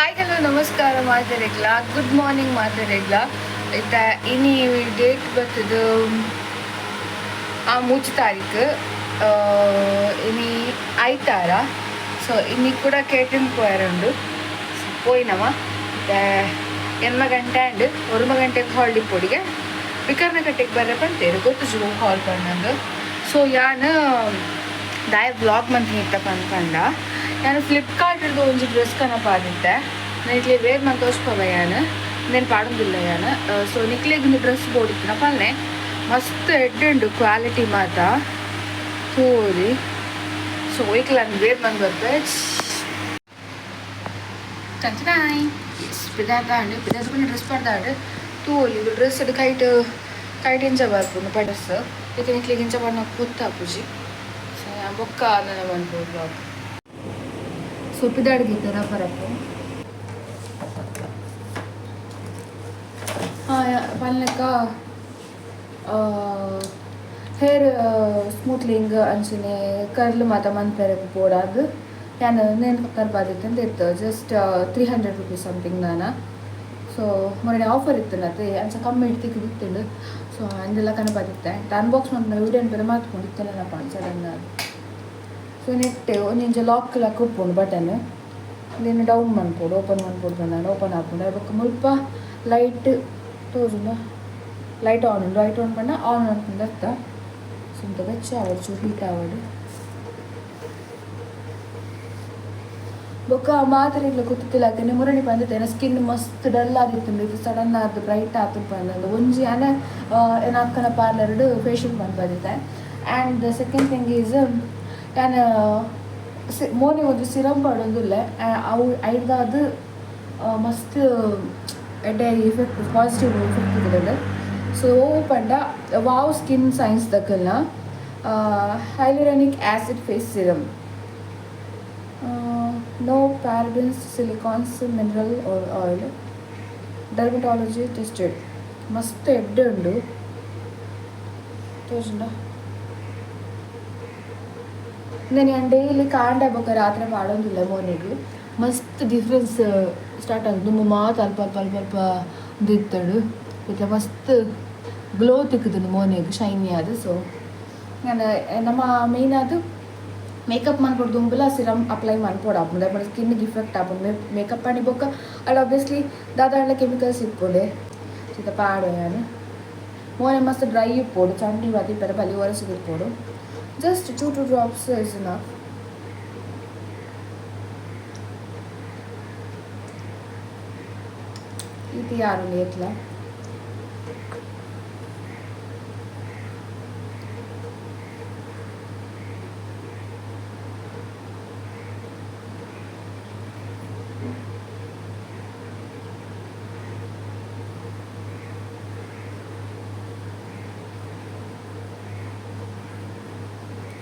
Hi, hello, ನಮಸ್ಕಾರ ಮಾತೆರೆಗ್ಲ. Good morning ಮಾತೆರೆಗ್ಲ. ಇತ್ತ ಇನಿ ಡೇಟ್ ಬತ್ತದು 3 ತಾರೀಕು, ಇನಿ ಐತಾರ. ಸೊ ಇನಿ ಕೂಡ ಕೇಟರಿಂಗ್ ಪೋಯರುಂಡು. ಪೋಯಿನವ 8 ಗಂಟೆ ಆಂಡ್. 9 ಗಂಟೆಗೆ ಹಾಲ್ ಇಪ್ಪೊಡಿಗೆ ಬಿಕರ್ನ ಕಟ್ಟೆಗೆ ಬರ್ರೆ ಪಂತೇರು. ಗೊತ್ತು ಹಾಲ್ ಪನ್ನಂದು. ಸೊ ಯಾನ್ ದಾಯ ವ್ಲಾಗ್ ಮಂತಿನಿತ್ತ ಪಂಡ, ಯಾನ್ ಫ್ಲಿಪ್ಕಾರ್ಟ್ ಒಂಜಿ ಡ್ರೆಸ್ ಕನಪಾದಿತ್ತೆ. ನಿಕ್ಲೆ ವೇರ್ ಮಂತ್ ತೋಜ್ಪವ. ಯಾನ್ నేను ಪಾಡೊಂದಿಲ್ಲ ಯಾನ್. ಸೊ ನಿಕ್ಲೆಗ್ ಒಂದು ಡ್ರೆಸ್ ಬೋಡಿತ್ತಿನ ಪಲ್ಲೆ. ಮಸ್ತ್ ಎಡ್ಡೆ ಉಂಡು ಕ್ವಾಲಿಟಿ ಮಾತ ತೂರಿ. ಸೊ ಒಯ್ಕ್ಲ ವೇರ್ ಮಂತ್ ಬರ್ಪೆ. ಎಸ್, ಪಿದಾರ್ದಾಂಡ್. ಪಿದಾರ್ದ ಡ್ರೆಸ್ ಪಾಡ್ದಾಂಡ್ ತೂವೊಲಿ. ಇದು ಡ್ರೆಸ್ ಕೈಟ್ ಕೈಟ್ ಇಂಚ ಬರ್ಪುಂಡು ಡ್ರೆಸ್. ಇತ್ತೆ ನಿಕ್ಲೆಗ್ ಇಂಚ ಪಾಡ್ನ ಗೊತ್ತಾಪುಜಿ. ಸೊ ಬೊಕ್ಕ ನನ್ನ ಮನ್ಪು ವ್ಲಾಗ್. ಸೊ ಪಿದಾಡ್ಗೆ ರಪ್ಪ ರಪ್ಪ. ಹಾಂ, ಪನ್ಲೆಕ್ಕ ಹೇರ್ ಸ್ಮೂತ್ಲಿಂಗ್ ಅಂಚನೆ ಕರ್ಲ್ ಮಾತ ಮನ್ಪೆರೆ ಬೋಡಾದ್ ಯಾನ್ ನೇನ್ ತರ್ಪಾದಿತ್ತು ಇತ್ತು. ಜಸ್ಟ್ ₹300 ಸಮಥಿಂಗ್ ನಾನ. ಸೊ ಮೊನ್ನೆ ಆಫರ್ ಇತ್ತು ನತ್ತೆ, ಅಂಚ ಕಮ್ಮಿ ಇಟ್ಟು ತಿಕ್ಕಿದಿತ್ತುಂಡು. ಸೊ ಅಂದೆಲ್ಲ ಕನಪಾದಿತ್ತೆ. ಅನ್ಬಾಕ್ಸ್ ಮಲ್ಪುನ ವೀಡಿಯೋ ಬೇರೆ ಮಾತ್ಕೊಂಡಿತ್ತೇನಪ್ಪ ಸಡನ್. ಸೊ ನೆಟ್ ಒಂದಿಂಚ ಲಾಕ್ ಲಾಕ್ ಉಪ್ಪುಂಡು ಬಟನ್. ಇದನ್ನು ಡೌನ್ ಮನ್ಪೊಡು, ಓಪನ್ ಮನ್ಪೊಡು ಬಂದಾಂಡ ಓಪನ್ ಆಪುಂಡು. ಬೊಕ್ಕ ಮುಲ್ಪ ಲೈಟ್ ತೋಜುಂಡ? ಲೈಟ್ ಆನ್ ಉಂಡು. ಲೈಟ್ ಆನ್ ಪಂಡ ಆನ್ ಆನ್ಪುಂಡು ಅರ್ಥ. ಸೊ ಇಂತ ಬೆಚ್ಚ ಆವಡ್, ಚೂರು ಹೀಟ್ ಆವಡ್. ಬೊಕ್ಕ ಮಾತ್ರೆಗ್ಲ ಗೊತ್ತಿಲ್ಲ. ಮುರಣಿ ಪಂದಿತ್ತೆ ಸ್ಕಿನ್ ಮಸ್ತ್ ಡಲ್ ಆದಿತ್ತುಂಡು, ಇದು ಸಡನ್ ಆದ್ ಬ್ರೈಟ್ ಆತುಂಡು ಪಂದ್. ಒಂಜಿ ಯಾನ ಎನ್ನ ಅಕ್ಕನ ಪಾರ್ಲರ್ಡ್ facial ಮನ್ಪದಿತ್ತೆ. And the second thing is, ಯಾನ್ ಮೋನೆ ಒಂಜಿ ಸಿರಮ್ ಪಾಡೊಂದುಲ್ಲೆ. ಅವು ಐಡ್ದಾದ್ ಮಸ್ತ್ ಎಡ್ಡೆ ಇಫೆಕ್ಟ್, ಪಾಸಿಟಿವ್ ಇಫೆಕ್ಟ್ ತಿಕ್ಕುದುಂಡು. ಸೊ ಪಂಡ ವಾವ್ ಸ್ಕಿನ್ ಸೈನ್ಸ್ ದಕಲ್ನ hyaluronic acid face serum, no parabens, silicones, mineral oil, dermatology tested. ಮಸ್ತ್ ಎಡ್ಡೆ ಉಂಡು. ತೋಜುಂಡ? ನಾನು ಡೈಲಿ ಕಾಂಡೆ ಬೊಕ್ಕ ರಾತ್ರಿ ಪಾಡೊಂದಿಲ್ಲ. ಮೋನೆಗ್ ಮಸ್ತ್ ಡಿಫ್ರೆನ್ಸ್ ಸ್ಟಾರ್ಟ್ ಆಗುದು. ದುಂಬು ಮಾತ ಅಲ್ಪ ಅಲ್ಪ ಅಲ್ಪ ಅಲ್ಪ ದಿತ್ತಡು. ಇತ್ತೆ ಮಸ್ತ್ ಗ್ಲೋ ತಿಕ್ಕುದುಂಡು ಮೋನೆಗ್, ಶೈನಿ ಆದ್. ಸೊ ನಾನು ನಮ್ಮ ಮೇಯ್ನ್ ಆದ್ ಮೇಕಪ್ ಮನ್ಪೊಡು ದುಂಬುಲ ಸಿರಮ್ ಅಪ್ಲೈ ಮನ್ಪೊಡು ಆಪುಂಡು. ದಾಯೆ ಪಂಡ ಸ್ಕಿನ್ಗೆ ಇಫೆಕ್ಟ್ ಆಪುಂಡು. ಮೇಕಪ್ ಆಂಡಿ ಬೊಕ್ಕ ಅಲ್ಲ ಆಬ್ವಿಯಸ್ಲಿ ದಾದಾಂಡ ಕೆಮಿಕಲ್ಸ್ ಇಪ್ಪುಂಡೆ. ಇತ್ತೆ ಪಾಡುವೆ ಯಾನ್. ಮೋನೆ ಮಸ್ತ್ ಡ್ರೈ ಇಪ್ಪೊಡು, ಚಂಡಿ ಬಾತಿ ಇಪ್ಪರೆ ಬಲಿ, ಒರೆಸುದು ಇಪ್ಪೊಡು. Just two two drops is enough. ಇದು ಯಾರು ಏತ್ಲ.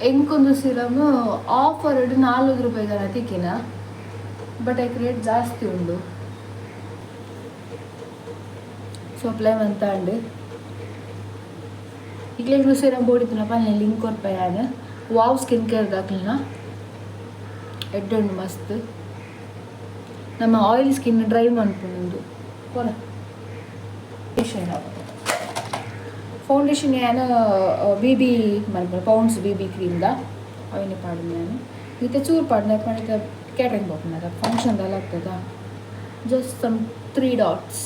ಎಂಕೊಂದು ಸಿರಮ್ ಆಫರ್ 4 ರೂಪಾಯಿ ತಿಕ್ಕಿನ. ಬಟ್ ಐಕ್ ರೇಟ್ ಜಾಸ್ತಿ ಉಂಡು. ಸೊ ಅಪ್ಲೈ ಮಂತಾಂಡ್. ಈಗಲೇ ಸಿರಮ್ ಬೋಡಿತ್ತುನಪ್ಪ, ನಾನು ಲಿಂಕ್ ಕೊರ್ಪೆ ಯಾನ್. ವಾವ್ ಸ್ಕಿನ್ ಕೇರ್ ದಾಕಲ್ನ ಎಡ್ಡೆ ಉಂಡು ಮಸ್ತ್. ನಮ್ಮ ಆಯಿಲ್ ಸ್ಕಿನ್ ಡ್ರೈ ಮನ್ಪುಂಡು. ಪೊರ ಫೌಂಡೇಶನ್ ಯಾನ್ ಬಿ ಬಿ ಮನ್ಪುನ, ಪೌಂಡ್ಸ್ ಬಿ ಬಿ ಕ್ರೀಮ್ದ ಅವಿನ ಪಾಡುನ ಯಾನ್. ಇತ್ತೆ ಚೂರು ಪಾಡುನ ಪಂಡ ಕ್ಯಾಟ್ರಿಂಗ್ ಪೋಪುನದ, ಫಂಕ್ಷನ್ ದಾಲ ಆಗ್ತದ. Just some three dots.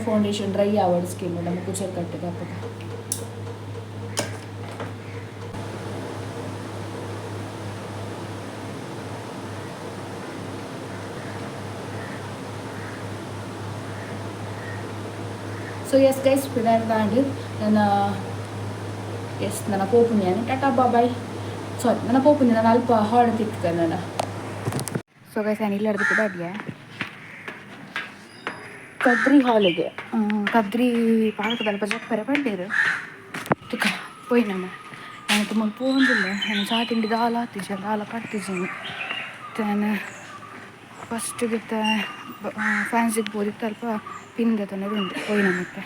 Foundation dry ಆವಡ್ ಸ್ಕಿನ್, ನಮ್ಮ ಕುಚಲ್ ಕಟ್ಟಿದ ಅಪ್ಪಗ. ಸೊ ಎಸ್ ಗೈಸ್, ಪಿದಾರ್ದಾಂಡ್ ನನ್ನ. ಎಸ್, ನನ್ನ ಪೋಪುನಿ ಟಾಟಾ ಬಾಯ್. ಸಾರಿ, ನನ್ನ ಪೋಪುನಿ ನಾನು ಅಲ್ಪ ಹಾಳು ತಿಕ್ಕ ನನ್ನ. ಸೊ ಗೈಸ್, ನಾನು ಇಲ್ಲ ಪಿದಾಡಿಯೆ ಕದ್ರಿ ಹಾಲಿಗೆ. ಕದ್ರಿ ಪಾರ್ಕ್ ಅಲ್ಪ ಜಪ್ಪರೆ ಪಂಡೇರು. ತುಕ ಪೋಯಿನಮ್ಮ. ನಾನು ತುಂಬ ಪೋಂದಿಲ್ಲ. ನಾನು ಚಾ ತಿಂಡಿ ದಾಲ ಆತಿಜಿ, ದಾಲ ಪಡ್ತಿಜಿ. ನಾನು ಫಸ್ಟಿಗೆ ಫ್ಯಾನ್ಸಿಗೆ ಪೋದಿತ್ತು. ಅಲ್ಪ ಪಿನ್ ದೆತೊನರೆ ಉಂಡು ಪೋಯಿನ ಮತ್ತೆ.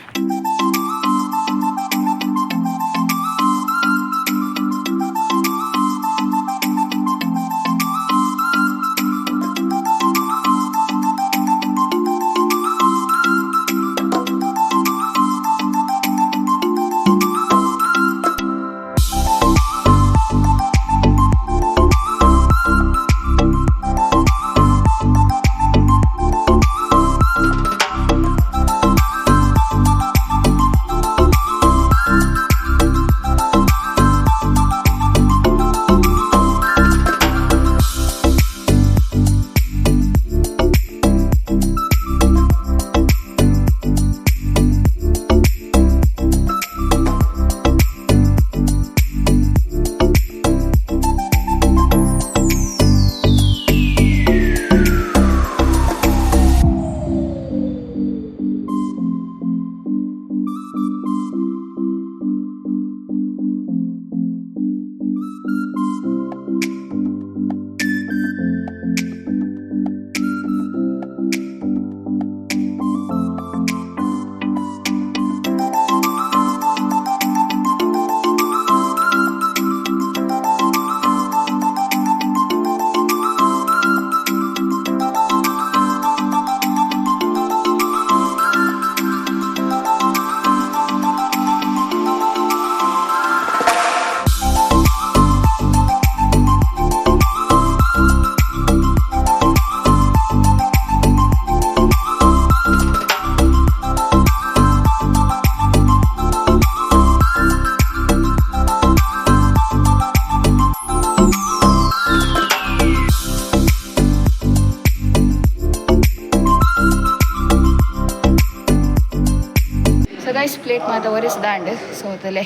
ಗೈಸ್ ಪ್ಲೇಟ್ ಮಾತ ಒರೆಸ್ದಾಂಡ್ ಸೊ ತಲೆ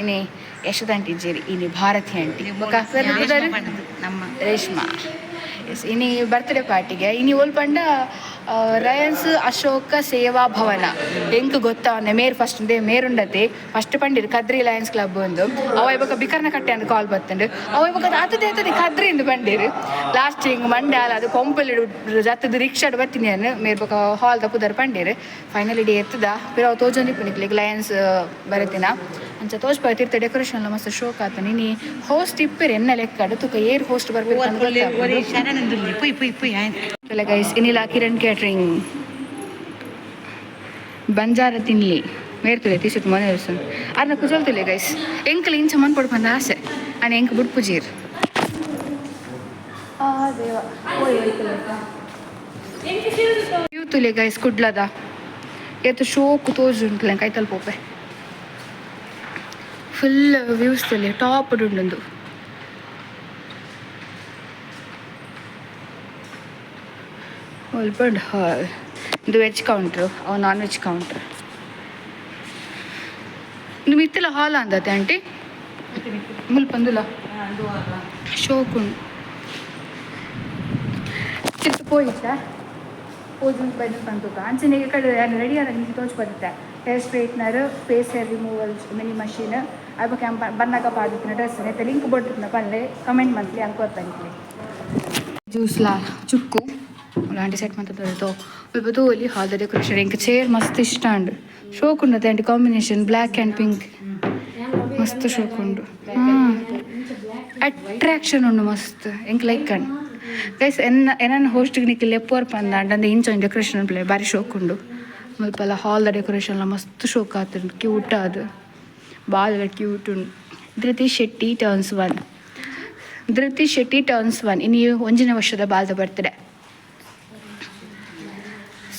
ಇನಿ ಯಶೋದ ಆಂಟಿ ಜೇರಿ ಇನಿ ಭಾರತಿ ಆಂಟಿ ಬೊಕ ರೇಷ್ಮಾ ಎಸ್ ಇನಿ ಬರ್ತ್ಡೇ ಪಾರ್ಟಿಗೆ ಇನಿ ಓಲ್ ಪಂಡ ರಯನ್ಸ್ ಅಶೋಕ ಸೇವಾ ಭವನ ಎಂಕ್ ಗೊತ್ತಾವನೆ ಮೇರ್ ಫಸ್ಟ್ ಉಂದೆ ಮೇರುಂಡತೆ ಫಸ್ಟ್ ಪಂಡಿರು ಕದ್ರಿ ಲಯನ್ಸ್ ಕ್ಲಬ್ ಒಂದು ಅವ ಇವಾಗ ಬಿಕರ್ನ ಕಟ್ಟೆ ಅಂದ್ ಕಾಲ್ ಬತ್ತಂಡು ಅವ ಇವಾಗ ಆತದೆ ಆತದೆ ಕದ್ರಿ ಇಂದು ಬಂಡೀರು ಲಾಸ್ಟ್ ಹಿಂಗ್ ಮಂಡ್ಯಾಲ ಅದು ಕೊಂಪಲ್ ಜತ್ತದ ರಿಕ್ಷಾಡ್ ಬತ್ತೀನಿ ಅನ್ನು ಮೇರ್ ಬೊಕ ಹಾಲ್ ದ ಪುದರ್ ಪಂಡೀರು ಫೈನಲಿ ಡಿ ಎತ್ತದ ಪಿರ ಅವು ತೋಜೊಂದಿ ಪುನಿಕ್ಲಿಗ್ ಲಯನ್ಸ್ ಬರತಿನ ಅಂಚ ತೋಜ್ಪ ತಿರ್ತ ಡೆಕೋರೇಷನ್ ಎಲ್ಲ ಮಸ್ತ್ ಶೋಕ್ ಆತ ನಿನಿ ಹೋಸ್ಟ್ ಇಪ್ಪೆರ್ ಎನ್ನ ಲೆಕ್ಕಡ್ ತುಕ ಏರ್ ಹೋಸ್ಟ್ ಬರ್ಬೇಕು ಗೈಸ್ ಇನಿಲ ಕಿರಣ್ ಕ್ಯಾಟ್ರಿಂಗ್ ಬಂಜಾರ ತಿನ್ಲಿ ಮೇರ್ತುಲೆ ತೀಸುಟ್ ಮನೆ ಅರ್ನ ಕುಜಲ್ತುಲೆ ಗೈಸ್ ಎಂಕಲ್ ಇಂಚ ಮನ್ ಪಡ್ಪಂದ ಆಸೆ ಅಣ್ಣ ಎಂಕ್ ಬುಡ್ಪುಜೀರ್ ಆ ದೇವ ತುಲೆ ಗೈಸ್ ಕುಡ್ಲದ ಏತು ಶೋಕು ತೋಜುಂಟು ಕೈತಲ್ ಪೋಪೆ ಫುಲ್ ವ್ಯೂಸ್ ತುಲೆ ಟಾಪ್ ಉಂಡು ಒಲ್ಪಂಡ್ ಹಾಲ್ ಇದು ವೆಜ್ ಕೌಂಟ್ರು ಅವು ನಾನ್ ವೆಜ್ ಕೌಂಟ್ರ್. ಇದು ಮಿತ್ತಲ ಹಾಲ್ ಅಂದತೆ ಆಂಟಿ ಮುಲ್ಪಂದುಲ ಶೋಕುಂಡು ಚಿಕ್ಕ ಪೋಯಿತ್ತ ಪೋಜುಂಡು ಬೈದು ಪಂತುಕ ಅಂಚನೆ ಕಡೆ ರೆಡಿ ಆದಾಗ ನಿಂಗೆ ತೋಚ್ ಬರುತ್ತೆ hair straightener face hair removal mini machine ಅಲ್ಪ ಕ್ಯಾಂಪ್ ಬನ್ನಾಗ ಪಾದಿತ್ತಿನ ಡ್ರೆಸ್ ನೆತ್ತ ಲಿಂಕ್ ಬೊಟ್ಟಿನ ಪಲ್ಲೆ ಕಮೆಂಟ್ ಮಂತ್ಲಿ ಅಂಕೋರ್ ಜ್ಯೂಸ್ಲಾ ಚುಕ್ಕು లాంటి సెట్ ಮಂತದೋ ಒಲಿ ಹಾಲ್ ಡೆಕೋರೇಷನ್ ಎಂಕ್ ಚೇರ್ ಮಸ್ತ್ ಇಷ್ಟ ಉಂಡು ಶೋಕ್ ಉಂಡತೆ aunty combination black and pink ಮಸ್ತ್ ಶೋಕ್ ಉಂಡು. ಅಟ್ರಾಕ್ಷನ್ ಉಂಡು ಮಸ್ತ್ ಎಂಕ್ ಲೈಕ್ ಅಂಡ್ ಗೈಸ್ ಎನ್ನ ಎನನ್ ಹೋಸ್ಟಿಗೆ ನಿಕ್ ಲೆಪ್ಪೋರ್ ಪಂದ ಅಂಡ್ ಇಂಚ ಒಂಜಿ ಡೆಕೋರೇಷನ್ ಪ್ಲೇ ಬಾರಿ ಶೋಕ್ ಉಂಡು ಮುಲ್ಪಲ ಹಾಲ್ ದ ಡೆಕೋರೇಷನ್ ಲ ಮಸ್ತ್ ಶೋಕ್ ಆತುಂಡು ಕ್ಯೂಟ್ ಆದ್ ಬಾಳ ಕ್ಯೂಟ್ ಉಂಡು. ಧೃತಿ ಶೆಟ್ಟಿ ಟರ್ನ್ಸ್ 1 ಧೃತಿ ಶೆಟ್ಟಿ ಟರ್ನ್ಸ್ 1 ಇನಿ ಒಂಜಿನ ವರ್ಷದ ಬಾಲ್ದ ಬರ್ತ್ಡೇ.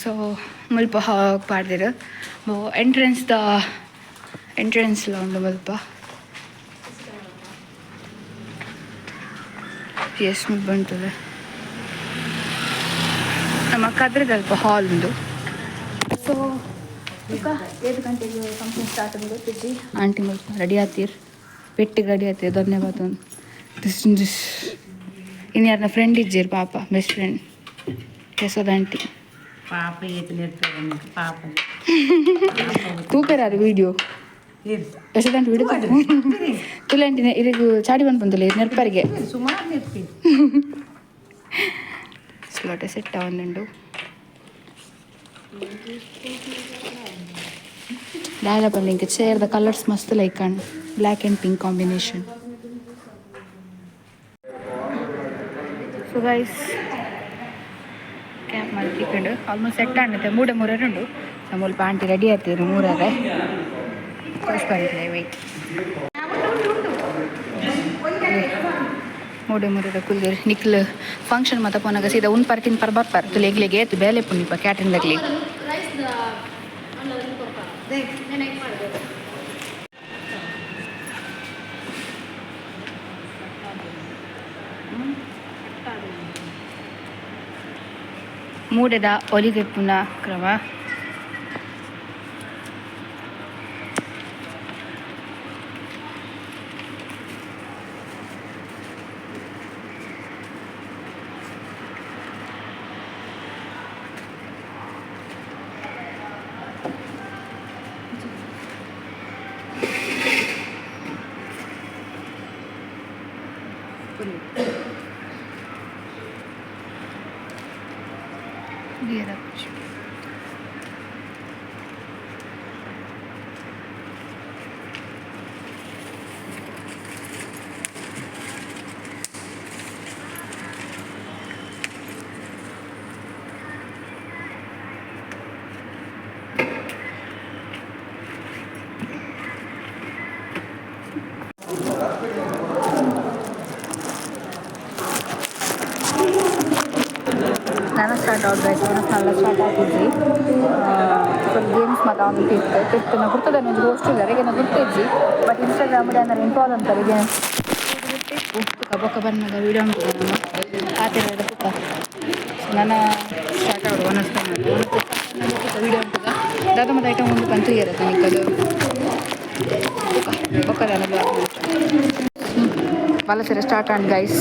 ಸೊ ಮುಲ್ಪ ಪಾಡ್ದೆರ್ ಎಂಟ್ರೆನ್ಸ್ ದ ಎಂಟ್ರೆನ್ಸ್ ಲ ಉಂಡು ಮುಲ್ಪ ಎಸ್ ಮುಲ್ಪ ಉಂಟುಲೆ ನಮ್ಮ ಕದ್ರದಲ್ಪ ಹಾಲ್ ಉಂಡು. ಸೊ ಬೊಕ 7 ಗಂಟೆಗೆ ಫಂಕ್ಷನ್ ಸ್ಟಾರ್ಟ್ ಉಂಡು ಗೊತ್ತಿಜ್ಜಿ ಆಂಟಿ ಮುಲ್ಪ ರೆಡಿ ಆತೀರ್ ಪೆಟ್ಟಿಗೆ ರೆಡಿ ಆತೀರ್ ಧನ್ಯವಾದ this this ಇನ್ನು ಯಾರನ್ನ ಫ್ರೆಂಡ್ ಇಜ್ಜೀರ್ ಪಾಪ ಬೆಸ್ಟ್ ಫ್ರೆಂಡ್ ಯಶೋದ ಆಂಟಿ ಪಾಪ ಪಾಪ ತೂಪೆರಾರು ವಿಡಿಯೋ ಯಶೋದ ಆಂಟಿ ವಿಡಿಯೋ ತುಲೆ ಆಂಟಿನ ಇರಿಗು ಚಾಡಿ ಬಂದು ನೆರ್ಪರಿಗೆ ಸುಮಾರು ನೆರ್ಪಿ ಸ್ಲೋಟೆ ಸೆಟ್ ಆವೊಂದುಂಡು. ದಾದ ಪಂಡ ಚೇರ್ ದ ಕಲರ್ಸ್ ಮಸ್ತ್ like and black and pink combination. So guys, cap ಮಲ್ತಿಕ್ಕಂಡು almost set ಆಂಡತೆ. ಮೂಡೆ ಮೂರರುಂಡು ಮುಲ್ಪ ಆಂಟಿ ರೆಡಿ ಆಗ್ತಿದ್ರು ಮೂರರೆ. ವೆಯ್ಟ್, ಮೂಡೆ ಮೂರರ ಕುಲ್ದಿರ್. ನಿಕ್ಲ್ ಫಂಕ್ಷನ್ ಮಾತ ಪೋನಾಗ ಸೀದಾ ಉನ್ ಪರ್ ತಿನ್ ಪರ್ ಬರ್ಪರ್. ತುಲೆ ಎಗ್ಲೆಗೆ ಏತ್ ಬೇಲೆ ಪುಣಿಪ ಕ್ಯಾಟ್ರಿಂಗ್ ದಗ್ಲಿ. ಮೂಡೆದ ಒಲಿದೆಪ್ಪುನ ಕ್ರಮ. ನಾನು ಸ್ಟಾರ್ಟ್ ಔಟ್ ಗೈಸ್. ಮಲ್ಲ ಸ್ಟಾರ್ಟ್ ಆತಿದ್ವಿ. ಸ್ವಲ್ಪ ಗೇಮ್ಸ್ ಮಾತ ಇತ್ತು ತಿರ್ತು ಗುರ್ತದ ಒಂಜಿ ಹೋಸ್ಟ್ ಇದ್ದಾರೆ ಈಗ ಗುರ್ತಿಜ್ಜಿ. ಬಟ್ ಇನ್ಸ್ಟಾಗ್ರಾಮ್ ಏನಾರು ಇನ್ಫಾಲೋ ಅಂತಾರೆ ಈಗ ತುಕ ಬೊಕ್ಕ ಬಂದಾಗ ವೀಡಿಯೋ ನಮ್ಮ ಆತಿರ ತುಕ. ಸೊ ನಾನು ಸ್ಟಾರ್ಟ್ ಆವಡು ಒನಸ್ ವೀಡಿಯೋ ಉಂಟುಗ ದಾದ ಮತ್ತೆ ಐಟಮ್ ಉಂಡು ಪಂತು ಇರತ್ತೆ ನಿಕ್ಕದು. ಬೊಕ್ಕ ಬಲಸೆರೆ ಸ್ಟಾರ್ಟ್ ಆಂಡ್ ಗೈಸ್.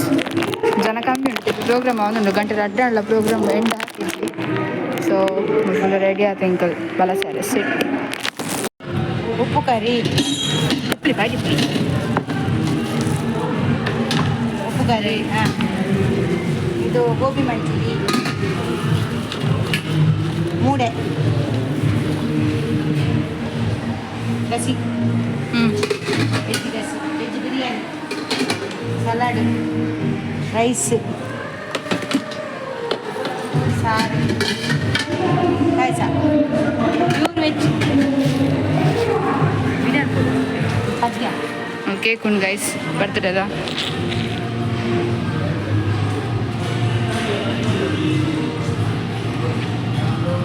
ಜನ ಕಮ್ಮಿ ಉಂಟು. ಪ್ರೋಗ್ರಾಮ್ ಒಂದೊಂದು ಗಂಟೆ ಅಡ್ಡ ಅಲ್ಲ ಪ್ರೋಗ್ರಾಮ್ ಎಂಡ್ ಹಾಕಿದ್ವಿ. ಸೊ ಫುಲ್ ರೆಡಿ ಆಯ್ತು ಅಂಕಲ್ ಬಲಸೆರೆ ಸೆಟ್. ಉಪ್ಪು ಕರಿ. ಉಪ್ಪಿ ಬಾಡಿ. ಉಪ್ಪು ಕರಿ. ಹಾಂ, ಇದು ಗೋಬಿ ಮಂಚೂರಿ, ಮೂಡೆ ಗಸಿ, ಹ್ಞೂ ವೆಜ್ ಗಸಿ, ವೆಜ್ ಬಿರಿಯಾನಿ, ಸಲಾಡ್, ರೈಸ್, ಸಾರು, ಪಾಯಸ, ಪ್ಯೂರ್ ವೆಜ್ ಪದ್ಯ. ಕೇಕ್ ಉಂಡು ಗೈಸ್ ಬರ್ತಡೇದ.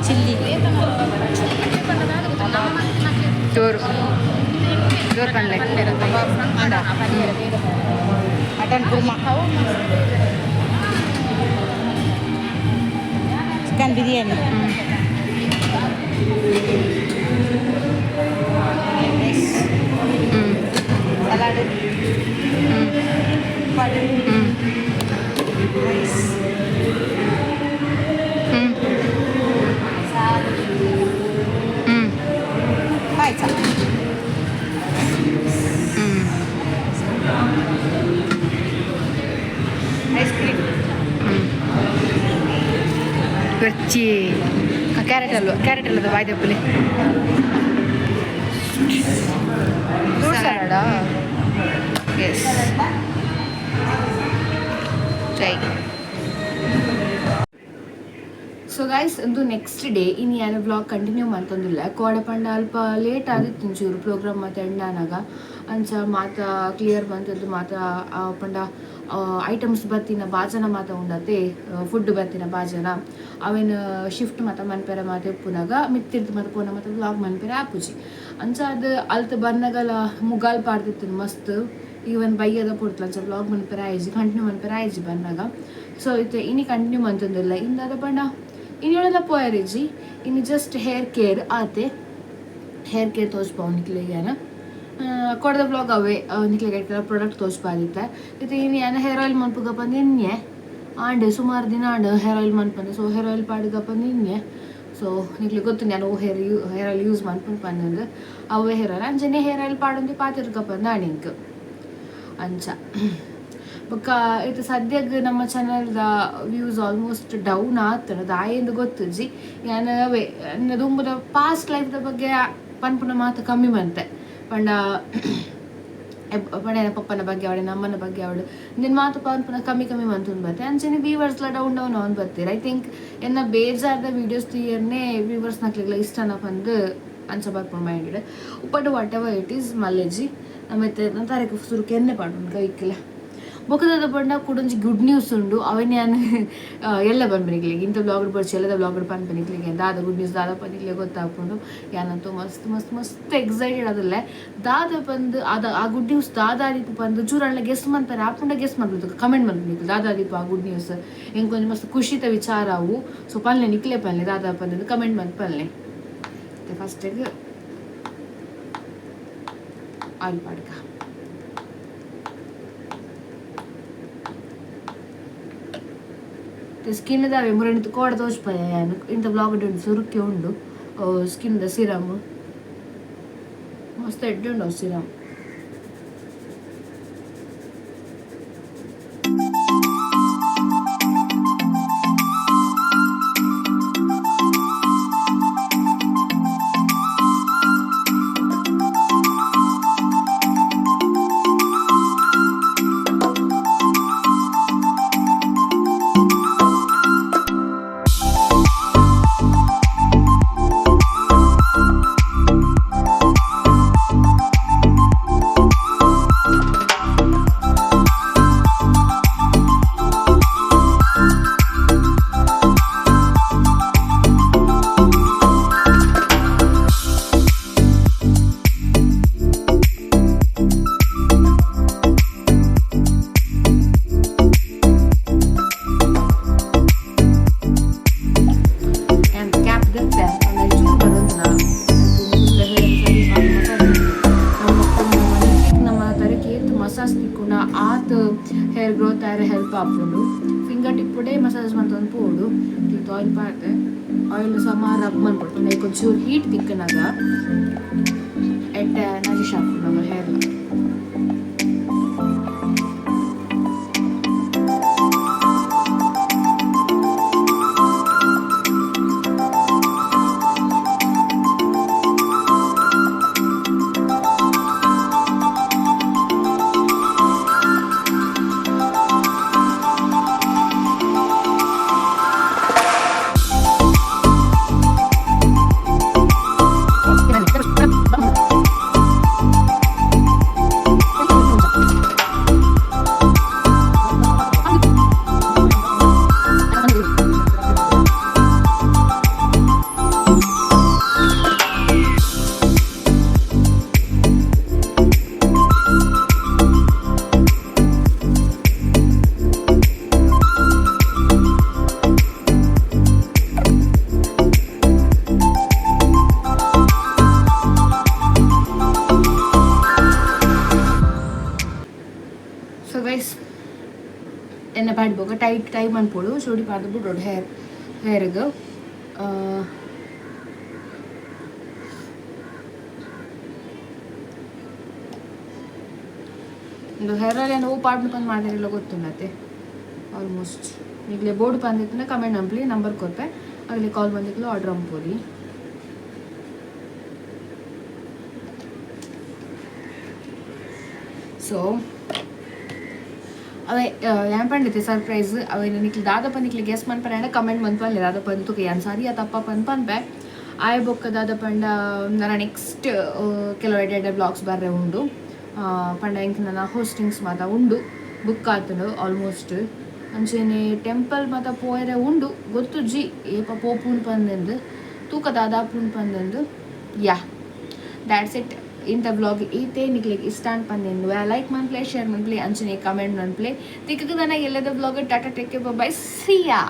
ಚಿಲ್ಲಿ. ಜೋರು ಜೋರು ಪನ್ಲೆ. Mutton kurma, chicken biryani, rice, ಹ್ಞೂ ಸಲಾಡ್, ಹ್ಞೂ ಉಪ್ಪಾಡು, ಹ್ಞೂ ರೈಸ್, ಹ್ಞೂ ಸಾರು, ಹ್ಞೂ ಪಾಯಸ. ಹ್ಞೂ ಐಸ್ ಕ್ರೀಮ್. ರುಚಿ ಕ್ಯಾರೆಟ್ ಅಲ್ವಾ? ಕ್ಯಾರೆಟ್ ಅಲ್ಲದ ಬಾಯ್ದಪ್ಪಲಿ ಫ್ರೂಟ್ ಸಲಾಡಾ? Yes try. So guys, ಒಂದು ನೆಕ್ಸ್ಟ್ ಡೇ. ಇನ್ನು ಯಾರು ವ್ಲಾಗ್ ಕಂಟಿನ್ಯೂ ಮಂತೊಂದಿಲ್ಲ. ಕೋಡೆ ಪಂಡ ಅಲ್ಪ ಲೇಟ್ ಆದಿತ್ತು ಒಂಚೂರು ಪ್ರೋಗ್ರಾಮ್ ಮತ್ತು ಎಂಡ್ ಆನಾಗ. ಅಂಚ ಮಾತ ಕ್ಲಿಯರ್ ಬಂತದ್ದು ಮಾತ ಪಂಡ ಐಟಮ್ಸ್ ಬತ್ತಿನ ಬಾಜನ ಮಾತ ಉಂಡತೆ, ಫುಡ್ ಬತ್ತಿನ ಬಾಜನ ಅವೇನು ಶಿಫ್ಟ್ ಮಾತ ಮನ್ಪೆರ ಮಾತ ಉಪ್ಪುನಾಗ ಮಿತ್ತಿರ್ದು ಮಾತ ಪೋನ ಮಾತ ವ್ಲಾಗ್ ಮನ್ಪೆರ ಆಪುಜಿ. ಅಂಚ ಅದು ಅಲ್ತ್ ಬನ್ನಗಲ ಮುಗಾಲ್ ಪಾಡ್ದಿತ್ತು ಮಸ್ತ್. ಈವನ್ ಬಯ್ಯದ ಪೊರ್ತಲು ಅಂಚ ವ್ಲಾಗ್ ಮನ್ಪೆರ ಆಯ್ಜಿ, ಕಂಟಿನ್ಯೂ ಮನ್ಪೆರ ಆಯ್ಜಿ ಬನ್ನಾಗ. ಸೊ ಇತ್ತೆ ಇನಿ ಕಂಟಿನ್ಯೂ ಮಂತೊಂದಿಲ್ಲ. ಇಂದಾದ ಪಂಡ ಇನ್ನೊಳೆಲ್ಲ ಪೋಯರಿಜಿ. ಇನ್ನು ಜಸ್ಟ್ ಹೇರ್ ಕೇರ್ ಆತೆ. ಹೇರ್ ಕೇರ್ ತೋಜ್ಪಾವು ನಿಕ್ಲೆಗ್ ಯಾನ ಕೊಡದ ಬ್ಲಾಗ್ ಅವೇ ನಿಕ್ಲೆಗ್ ಐತಲ್ಲ ಪ್ರಾಡಕ್ಟ್ ತೋಜ್ಪಾದಿತ್ತೆ. ಇತ್ತೆ ಇನ್ನು ಯಾನ ಹೇರ್ ಆಯಿಲ್ ಮನ್ಪುಗ ಪಂದ್ ಎನ್ಯೆ ಆಂಡ್ ಸುಮಾರು ದಿನ ಆಂಡ್ ಹೇರ್ ಆಯಿಲ್ ಮನ್ಪಂದೆ. ಸೊ ಹೇರ್ ಆಯಿಲ್ ಪಾಡುಗ ಪಂದ್ ಎನ್ಯೆ. ಸೊ ನಿಕ್ಲೆಗ್ ಗೊತ್ತು ನಾನು hair you hair oil use ಮನ್ಪುನ್ ಪಂದ್. ಅವೇ ಹೇರ್ ಆಯಿಲ್ ಅಂಚನೆ ಹೇರ್ ಆಯಿಲ್ ಪಾಡೊಂದು ಪಾತಿರ್ಗ ಪಂದ್ ಆಂಡ್ ಎಂಕ್ ಅಂಚ. ಬೊಕ್ಕ ಇತ್ತೆ ಸದ್ಯಗ್ ನಮ್ಮ ಚಾನಲ್ದ ವ್ಯೂಸ್ ಆಲ್ಮೋಸ್ಟ್ ಡೌನ್ ಆತನ ದಾಯೆಂದು ಗೊತ್ತುಜ್ಜಿ. ಯಾನ್ ಅವೇ ದುಂಬುದ ಪಾಸ್ಟ್ ಲೈಫ್ದ ಬಗ್ಗೆ ಪನ್ಪುನ ಮಾತ ಕಮ್ಮಿ ಮಂತೆ ಪಂಡ ಪಂಡ ಪಪ್ಪನ ಬಗ್ಗೆ ಅವಳು ನಮ್ಮನ ಬಗ್ಗೆ ಅವಳು ನಿನ್ನ ಮಾತು ಪನ್ಪುನ ಕಮ್ಮಿ ಕಮ್ಮಿ ಮಂತೊಂದು ಬತ್ತೆ. ಅಂಚನೆ ವ್ಯೂವರ್ಸ್ಲ ಡೌನ್ ಡೌನ್ ಆನ್ ಬತ್ತೀರ. I think ಎನ್ನ ಬೇಜಾರ್ದ ವೀಡಿಯೋಸ್ ತೂಯರ್ನೇ ವ್ಯೂವರ್ಸ್ ನಕ್ಲೆಗ್ಲ ಇಷ್ಟನ ಪಂದ್ ಅಂಚ ಬರ್ಪುಂಡು ಮೈಂಡ್ ಉಪ್ಪಟ್ಟು. What ever it is, ಮಲ್ಲೆಜಿ ನಮ್ಮೆತ್ತೆ ತಾರೀಕು ಸುರುಕು ಎಣ್ಣೆ ಪಾಡುಂಡು ಕೈಕ್ಲ. ಬೊಕ್ಕದ ಪಂಡ ಕುಡೊಂಜಿ ಗುಡ್ ನ್ಯೂಸ್ ಉಂಡು. ಅವನ್ ಯಾನ್ ಎಲ್ಲ ಪನ್ಪನಿಕ್ಲೆಗ್ ಇಂಥ ಬ್ಲಾಗ್ ಬರ್ಚಿ ಎಲ್ಲದ ಬ್ಲಾಗ್ ಪನ್ಪನಿಕ್ಲೆಗ್ ದಾದ ಗುಡ್ ನ್ಯೂಸ್ ದಾದ ಪನ್ನಿಕ್ಲೆ ಗೊತ್ತಾಪುಂಡು. ಯಾನಂತೂ ಮಸ್ತ್ ಮಸ್ತ್ ಮಸ್ತ್ ಎಕ್ಸೈಟೆಡ್ ಅದಲ್ಲೇ. ದಾದ ಪಂದ್ ಅದ ಆ ಗುಡ್ ನ್ಯೂಸ್ ದಾದಾದಿಪ್ಪು ಪಂದ್ ಚೂರಣ್ಣ ಗೆಸ್ ಮಂತಾರೆ ಆಪುಂಡ ಗೆಸ್ ಮನ್ಪುದು ಕಮೆಂಟ್ ಮನ್ಪುನಿಕ್ಲು ದಾದಾದಿಪ್ಪು ಆ ಗುಡ್ ನ್ಯೂಸ್. ಎಂಕೊಂಜಿ ಮಸ್ತ್ ಖುಷಿತ ವಿಚಾರ ಅವು. ಸೊ ಪಲ್ಲೆ ನಿಕ್ಲೆ ಪಲ್ಲೆ ದಾದ ಪಂದ್ ಕಮೆಂಟ್ ಮಂತ್ ಪಲ್ಲೆ. ಫಸ್ಟಿಗೆ ಆಯಿಲ್ ಪಾಡ್ಕ. ಸ್ಕಿನ್ ದಾವೆ ಮುರಣಿತು ಕೋಡ ತೋಜ್ಪಯ ಯಾನ್ ಇಂಥ ಬ್ಲಾಗ್ ಉಂಡು ಸುರುಕ್ಕೆ ಉಂಡು ಸ್ಕಿನ್ the serum ಮಸ್ತ್ ಎಡ್ಡೆ ಉಂಡು ಸಿರಮ್. ಕ್ಯಾಪ್ ದತ್ತೆ ಒಂಚೂರು ಬರೋದಿಲ್ಲ. ನಮ್ಮ ತರಕ್ಕೆ ಏತ್ ಮಸಾಜ್ ತಿಕ್ಕುಂಡ ಆತ್ ಹೇರ್ ಗ್ರೋತ್ ಆರೆ ಹೆಲ್ಪ್ ಆಪುಂಡು. ಫಿಂಗರ್ ಟಿಪ್ಪುಡೆ ಮಸಾಜ್ ಮಂತೊಂದು ಪೋಡು. ಆಯಿಲ್ ಪಾಡ್ದೆ ಆಯಿಲ್ ಸಮ ರಬ್ ಮನ್ಪೊಡು ಪಂಡ ಐಕ್ ಒಂಚೂರು ಹೀಟ್ ತಿಕ್ಕನಾಗ ಎಡ್ಡೆ ನರಿಶ್ ಆಪುಂಡು ನಮ್ಮ ಹೇರ್. ಸೊ ಗೈಸ್, ಎಣ್ಣೆ ಪಾಡ್ಬೋಗ ಟೈಟ್ ಟೈಮ್ ಅನ್ಪೋಡು ಚೂಡಿ ಪಾಡ್ದು ಬಿಡೋಡು ಹೇರ್ಗ್. ಒಂದು ಹೇರಲ್ಲಿ ಏನು ಹೂ ಪಾಡ್ನು ಬಂದು ಮಾಡಿರಲ್ಲ ಗೊತ್ತುಂಡತೆ ಆಲ್ಮೋಸ್ಟ್. ಈಗಲೇ ಬೋರ್ಡ್ ಬಂದಿತ್ತಂದ್ರೆ ಕಮೆಂಟ್ ನಂಬ್ಲಿ ನಂಬರ್ ಕೊರ್ಪೆ ಆಗಲಿ ಕಾಲ್ ಬಂದಿಕ್ಲು ಆರ್ಡ್ರ್ ಅಂಪೋಲಿ. ಸೊ ಅವೇ ಯಾನ್ ಪಂಡಿತೆ ಸರ್ಪ್ರೈಸ್ ಅವೆ ನಿಕ್ಲು ದಾದ ಪಂದಿಕ್ಲೆ ಗೆಸ್ ಮನ್ಪರೆ ಕಮೆಂಟ್ ಮನ್ಪಲ್ಲೆ ದಾದ ಪಂದ್ ತುಕ ಯಾನ್ ಸರಿಯಾ ತಪ್ಪ ಪಂದ್ ಪನ್ಪೆ. ಆಯ್ ಬೊಕ್ಕ ದಾದ ಪಂಡ ನನ ನೆಕ್ಸ್ಟ್ ಕೆಲವು ಎಡ್ಡೆ ಎಡ್ಡೆ ಬ್ಲಾಗ್ಸ್ ಬರ್ರೆ ಉಂಡು. ಪಂಡ ಎಂಕ್ ನನ ಹೋಸ್ಟಿಂಗ್ಸ್ ಮಾತ ಉಂಡು ಬುಕ್ ಆತುಂಡು ಆಲ್ಮೋಸ್ಟ್. ಅಂಚೆನೆ ಟೆಂಪಲ್ ಮಾತ ಪೋಯರೆ ಉಂಡು ಗೊತ್ತುಜ್ಜಿ ಏಪ ಪೋಪುಂಡು ಪಂದೆಂದು ತೂಕ ದಾದಾಪುಂಡು ಪಂದೆಂದು. ಯಾ, that's it. ಇಂಥ ಬ್ಲಾಗ್ ಈತೆ. ನಿಕ್ಲೆಗ್ ಇಷ್ಟ ಪಂದೆಂದು ಲೈಕ್ ಮನ್ಪ್ಲೆ, ಶೇರ್ ಮನ್ಪ್ಲೆ, ಅಂಚನೆ ಕಮೆಂಟ್ ಮನ್ಪ್ಲೆ. ತಿಕ್ಕದ ಎಲ್ಲದ blog. Tata, take, bye, see ya.